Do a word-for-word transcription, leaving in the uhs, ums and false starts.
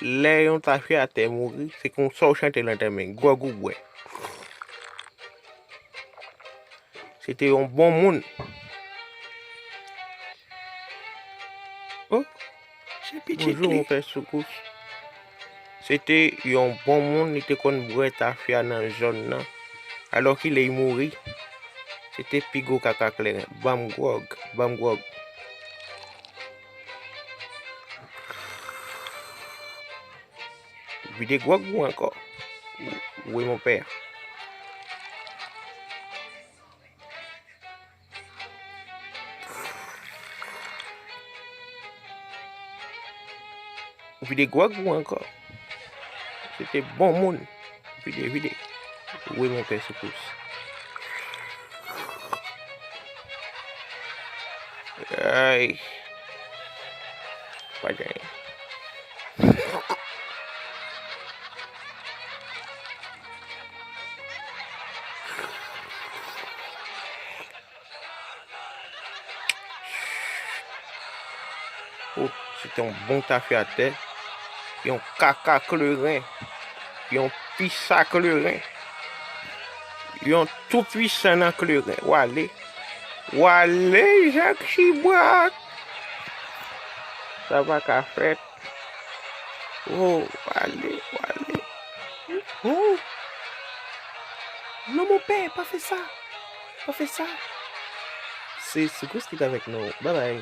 lè yon tafyatè mouri, se konsa w chante l nan tanmen, gwòg ou bwè. Se te yon bon moun. Oh, bonjou, monpè Soukous. Se te yon bon moun, li te konn bwè tafya nan zòn nan. Alò ki lè li mouri, se te pi gwo kaka kleren. Ban m gwòg, ban m gwòg. Vide gwòg ou ankò. Wi, monpè. Vide gwòg ou ankò. Se te bon moun. Vide, vide. Wi, monpè Soukous. Ay. Pa gen. Oh, se te yon bon tafyatè, yon kaka kleren, yon pisa kleren, yon toupwisan nan kleren. W ale, w ale, Jan Chibrak. Sa pa ka fèt. Oh, w ale, w ale. Oh. Non, monpè, pa fè sa. Pa fè sa. Se Soukous ki t avèk nou. Babay.